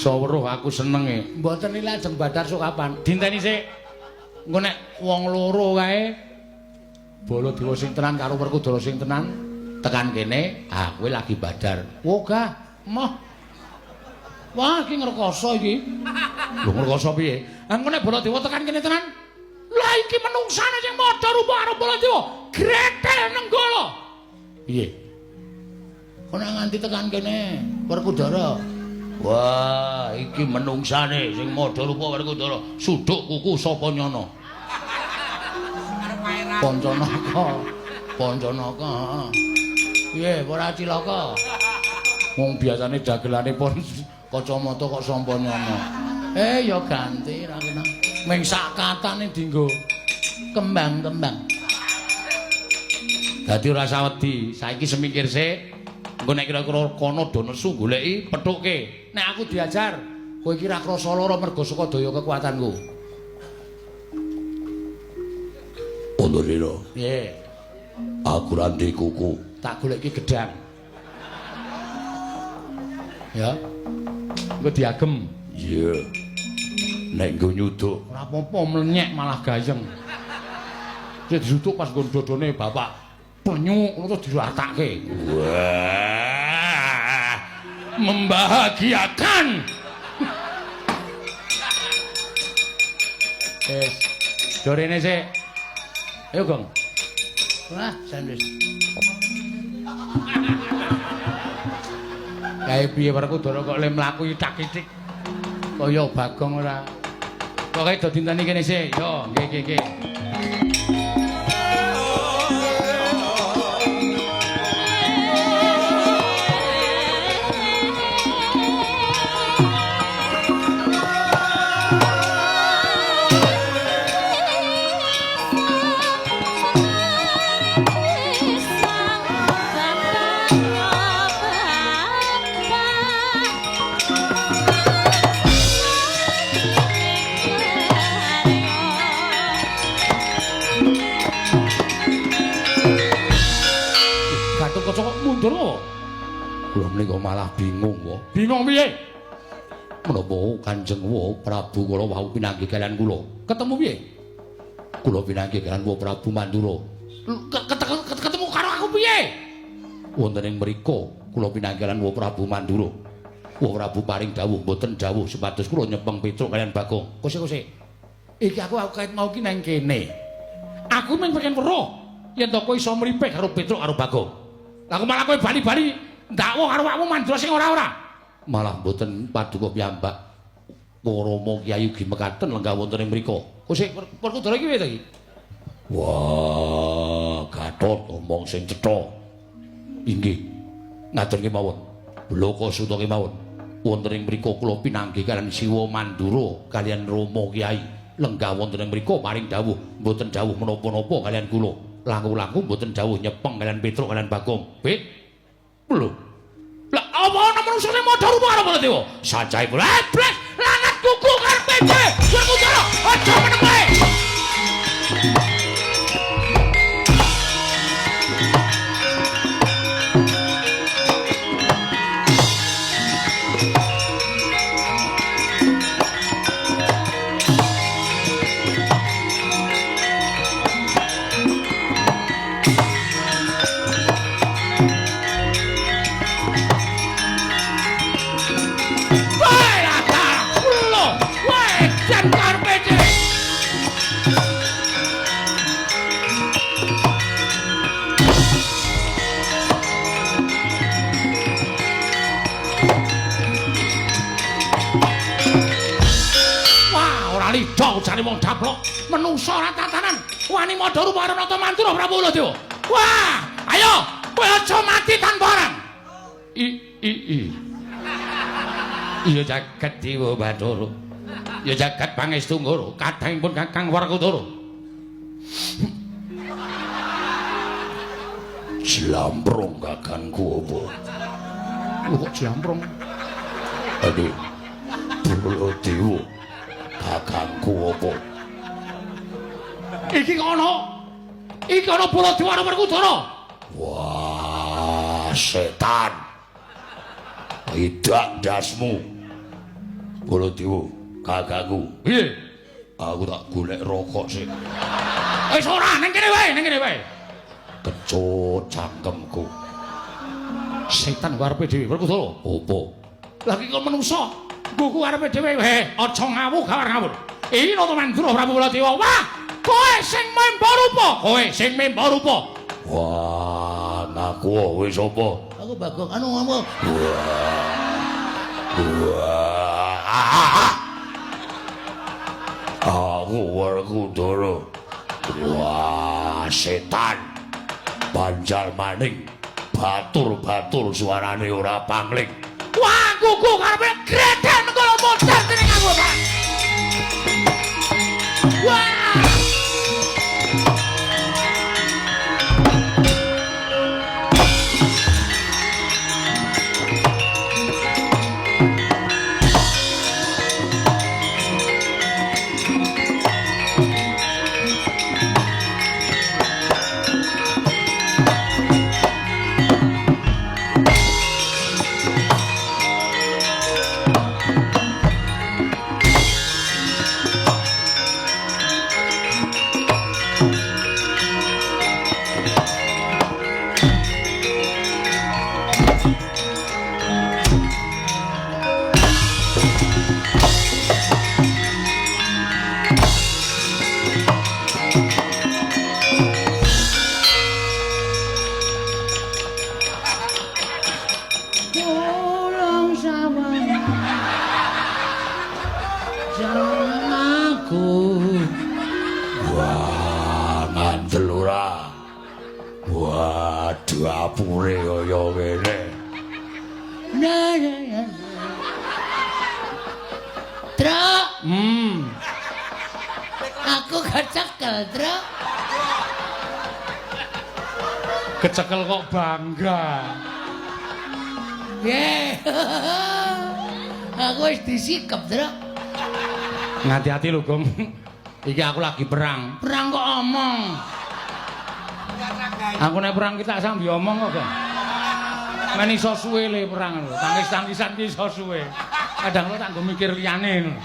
Iso weruh aku senenge. Mboten iki lajeng badar sok kapan? Dinteni sik. Engko nek wong loro kae Baladewa sing tenan karo Werkudara sing tenan tekan kene, ah kowe lagi badar. Wogah, moh. Wah, iki ngrekoso iki. Lho ngrekoso piye? Engko nek Baladewa tekan kene tenan, lah iki menungsane sing madha rupa karo Baladewa, gretel nenggala. Piye? Kok nek nganti tekan kene Werkudara. Wah, iki menungsane sing madha rupa Werkudara, suduk kuku sapa nyana? Pancanaka. Pancanaka, heeh. Piye, ora cilaka? Wong biasane dagelane pon kacamata kok sampa nyana. Ya ganti ra kena. Ming sak katane dienggo kembang-kembang. Dadi ora usah wedi, saiki semingkir sik. Engko nek kira-kira kono do nesu goleki pethukke. Nek aku diajar, kowe iki ra krasa lara mergo saka daya kekuatanku. Antasena. Piye? Aku ra ndek kuku. Tak goleki gedang. Ya. Engko diagem. Iya. Nek nggo nyuduk ora apa-apa mlenyek malah gayeng. Sik disuduk pas nggon dodone bapak. Penyuk ngono terus diratake. Wah. Membahagiakan. Wis. Dorene sik. Ayo, Gong. Wah, jan wis. Kae piye Werkudara kok le mlaku ithak-ithik kaya Bagong ora. Pokoke do dinteni kene sik. Yo, nggih nggih nggih. Gatotkaca kok mundur apa? Kula menika malah bingung kok. Bingung piye? Menapa Kanjeng Prabu kula wau pinanggih kalian kula? Ketemu piye? Kula pinanggih kalian Prabu Mandura. Ketemu karo aku piye? Wonten ing mriku kula pinanggih kalian Prabu Mandura. Prabu paring dawuh mboten dawuh supados kula nyepeng Petruk kalian Bagong. Kose-kose. Iki aku kait mau ki nang kene. Aku mung pengen weruh yen to kowe iso mripih karo Petruk karo Bagong. Lah kok malah kowe bali-bali ndakwa karo awakmu Mandura sing ora-ora. Malah mboten paduka piyambak. Rama Kyai ugi mekaten lenggah wonten ing mriku. Kose Werkudara iki piye to iki? Wah, Gatot omong sing cetha. Inggih. Ngaten kemawon. Bloko suta kemawon. Wonten ing mriku kula pinanggih kalian Siwa Mandura kalian Rama Kyai. Lenggah wonten ing mriku paring dawuh, mboten dawuh menapa-napa kalian kula. Langkung-langkung mboten dawuh nyepeng kalian Petruk kalian Bagong. Pit. Lho. Lah apa ana manungsa sing madha rupa karo Baladewa? Sancahipun Blas, langat kuku karepe dhewe. Werkudara, aja meneng wae. Jane wong daplok menungsa ora tatanan wani madha rupa karo Nata Mandura Prabu Baladewa. Wah, ayo kowe aja mati tanpa arang. I i i. Iya jagat Dewa Bathara. Ya jagat Pangestu Nggara, kadangipun Kakang Werkudara. Jlamprong kakangku apa? Lho kok jlamprong? Aduh. Baladewa. Kakangku apa? Iki kono. Iki ana Baladewa karo Werkudara. Wah, setan. Idak ndasmu. Baladewa, kakangku. Piye? Aku tak golek rokok sik. Wis ora, ning kene wae, ning kene wae. Kecut cangkemku. Setan karepe dhewe, Werkudara. Apa? Lah iki kok menungso. Ngguku karepe dhewe. Heh, aja ngawur gawar ngawur. Iki Nata Mandura Prabu Baladewa. Wah, kowe sing memba rupa. Kowe sing memba rupa. Wah, ngaku kowe sapa? Aku Bagong anu ngomong. Wah. Aku Werkudara. Wah, setan. Banjal maning. Batur-batur suarane ora pangling. Wah, gugu karepe greden kala modar dening aku, Pak. Wah! Tolong sawang jangan aku. Wah, ngandel ora. Waduh, apure kaya ngene. Nah, nah, nah. Truk, aku kecekel, Truk. Kecekel kok bangga. Ye. Aku wis disikep, Truk. Ngati-hati lho, Gong. Iki aku lagi perang. Perang kok omong. Aku nek perang ki tak sambi omong kok, Gong. Men iso suwe le perang lho. Tangis-tangisan ki iso suwe. Kadang lo tak nggo mikir liyane ngono.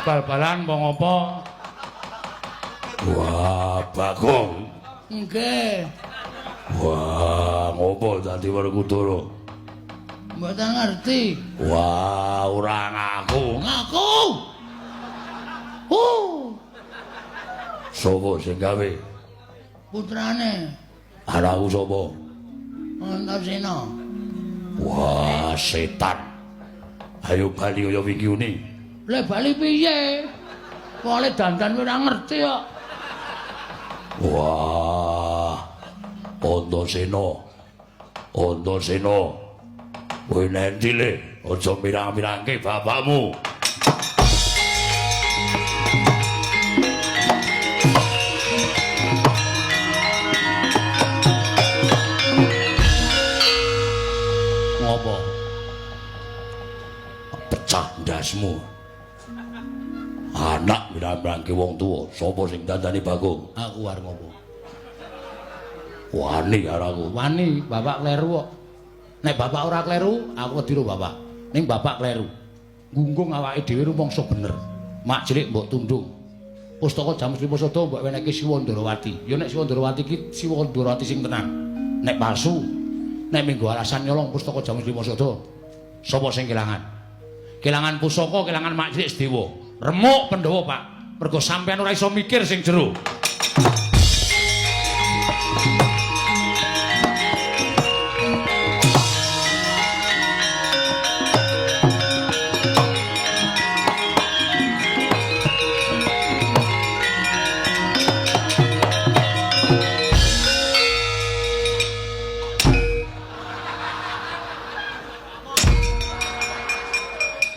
Bal-balan apa ngopo. Wah, Bagong. Nggih. Wah, ngopo dadi Werkudara? Mboten ngerti. Wah, ora ngaku. Ngaku. Sopo sing gawe? Putrane. Anakku sapa? Antasena. Wah, setan. Ayo bali kaya wingi uni. Lah bali piye? Wale dandan ora ngerti kok. Wah. Antasena. Antasena. Kowe nendi le? Aja mirang-mirangke bapakmu. Ngopo? Pecah ndasmu. Anak mirang-mirangke wong tuwa, sapa sing dandani Bagong? Aku arep ngopo? Wani karo aku. Wani, bapak kleru kok. Nek bapak ora kleru, aku wedi karo bapak. Ning bapak kleru. Gunggung awake dhewe rumangsa bener. Mak cilik mbok tundung. Pustaka Jamus Lima Sada mbok wenehke Siwa Ndarawati. Ya nek Siwa Ndarawati iki Siwa Ndarawati sing tenan. Nek palsu, nek minggo alasan nyolong pustaka Jamus Lima Sada, sapa sing kelangan? Kelangan pusaka, kelangan mak cilik Sedewa. Remuk Pandhawa, Pak. Mergo sampean ora iso mikir sing jero.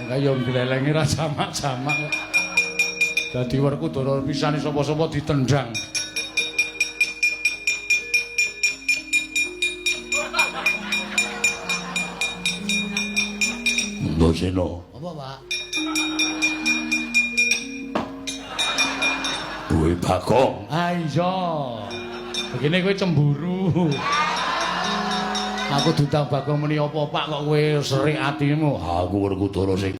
Kaya nglelengi ra jamak-jamak. Dadi Werkudara pisane sapa-sapa ditendang. Antasena. Apa, Pak? Kowe Bagong. Ah iya. Begini kowe cemburu. Aku diundang Bagong muni apa, Pak, kok kowe serik atimu? Aku Werkudara sing